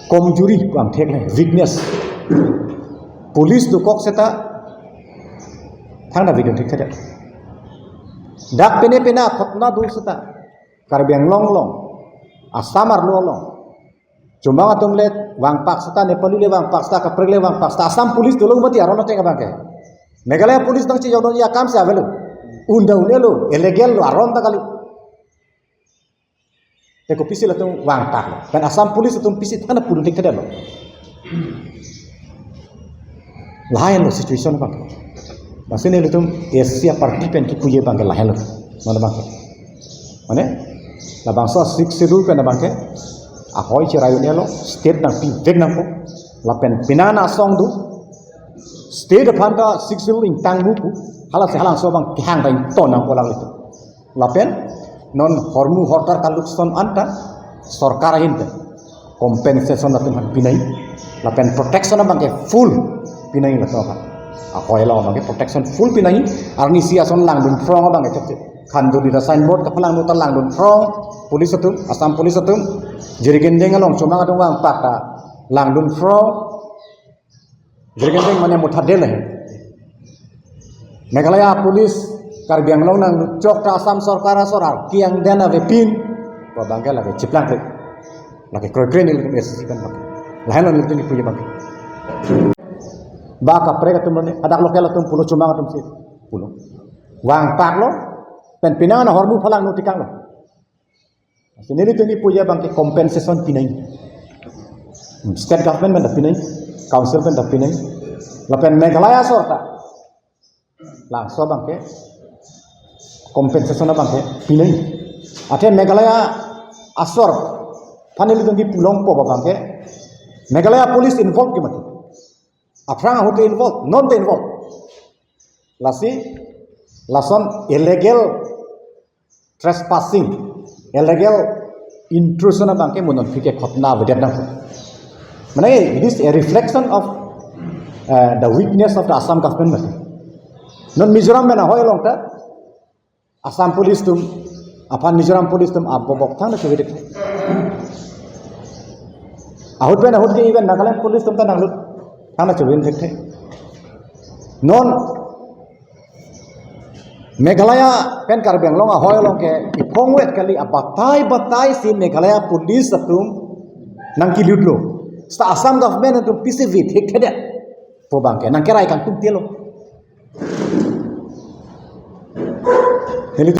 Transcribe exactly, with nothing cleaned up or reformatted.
Komjuri pu angthek le, weakness. Police dokok seta thangta weak thekthedet. Dak pine pine aghotona do seta Karbi Anglong along, Assam arlo along, chomang atum le vangpak seta, Nepali le vangpak seta, kaprek le vangpak seta, Assam police dolo mati aron ateng abangke. Meghalaya police nangchejokdunji akam si avelo. Unda un'elo, illegal lo, aron ta kali. Te kopisi latum vangpak lo? Pen Assam police atum pisi thangta pudun thekthedetlo. Lahenlo situation abang. Lasi nelitum A C C aparty pen kipuji abangke lahenlo. Mana abangke? Mane, labangso Sixth Schedule pen abangke ahoi cherai un-elo, state nangpivek nangpo. Lapen pine asong do, state aphanta Sixth Schedule ingtang muku, halasi halabangso abang kehang ta ington nangpo alanglitum. Lapen non hormu hortar kalukson anta sorkar ahin pen compensation atum aphan pinoi. Lapen protection abangke full pinoi latum aphan. Ahoi along abangke protection full pinoi. Arnisi ason langdun phrong abangke chokche. Khanduli ta signboard kaphalang nu ta langdun phrong. Police atum, Assam police atum, Jirikinding along chomang atum vangpak ta langdun phrong. Jirikinding mane Mothadel he. Meghalaya police Karbi Anglong nangluchok ta Assam sorkar asor arki angden avepin pu abangke lake chiplang klik. Lake kroikre nelitum A C C pen abangke. Lahenlo nelitum kipuji abangke. Ba kaprek atum lo ne, hadak local atum pulo, chomang atum si pulo. Vangpak lo, pen pine ahormu phalang nu tikang lo. Lasi nelitum kipuji abangke compensation pinoi. Hmm, state government pen ta pinoi, council pen ta pinoi. Lapen Meghalaya sorkar labangso abangke compensation abangke pinoi. Athe Meghalaya asor aphan nelitum kipu longpo abangke Meghalaya police involved ke mati. Aphrang ahut involved, non involved. Lasi lason illegal trespassing, illegal intrusion abangke mo non phike khotna avedet nang. Mane, it is a reflection of uh, the weakness of the Assam government. Non Mizoram pen ahoi along ta Assam police atum aphan Mizoram police atum abobok thangta chevek. Ahut pen ahut ke even Nagaland police atum ta nanglut thangta chevek thekthe. Non Meghalaya pen Karbi Anglong ahoi along ke iphongvet kali, abatai batai si Meghalaya police atum nangkelutlo. Seta Assam government atum pisi vethekthedet pu abangke nangkerai kangtung telo. Neli